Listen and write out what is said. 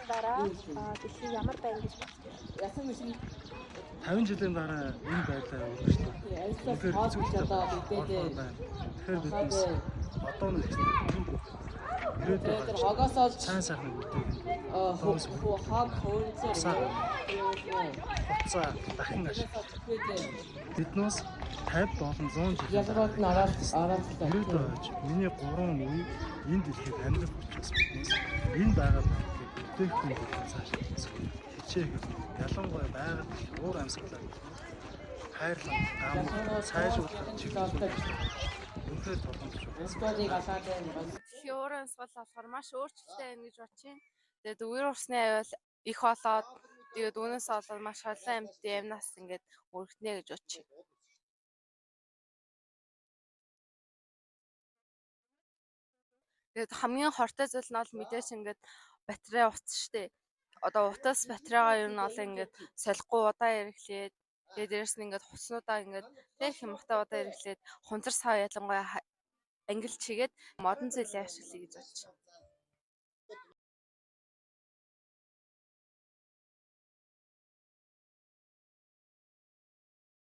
Дараа дэлхий ямар байна гэж бодож байна? Ясан мэсэн 50 жилийн дараа энэ байдлаа үргэлжлэх. арьсаас Үнэхээр хоол хэцүү гэж одоо байна. мэдээд Байна. Тэгэхээр биднес одоо нэг ирээдүйн тэр хогоос олж сайн сайхныг үлдээх хог хөөнцөр хугацаа дахин ашиглах. Биднээс 50 болон 100 жилийн ялгарууд нь ороод ороод ирээдүйн хойч миний 3 үе энэ дэлхийд амьдрах учраас биднес энэ байгаа байдлыг үлдээхгүй гэдэг цааш хичээх ялангуяа байгаль уур амьсгалаа хайрлан гам сайжруулах чиглэл үнэхээр боломжтой. Эскодыг алаад байна. Дэлхийн уур амьсгал болохоор маш өөрчлөлттэй байна гэж бодож байна. Тэгээд үер усны аюул их болоод тэгээд үүнээс болоод маш олон амьтдын амнаас ингээд өргөнө гэж бодож байна. Тэгээд хамгийн хортой зүйл нь бол мэдээж ингээд батарей утас штэ. Одоо утас батарейгаа ер нь бол ингээд солихгүй удаан хэрэглээд тэгээд дээрэс нь ингээд хувцснуудаа ингээд тэг хямхтай удаан хэрэглээд хунцар сав ялангуяа ангилж чигээд модон зүйлээ ашиглая гэж бодож байна.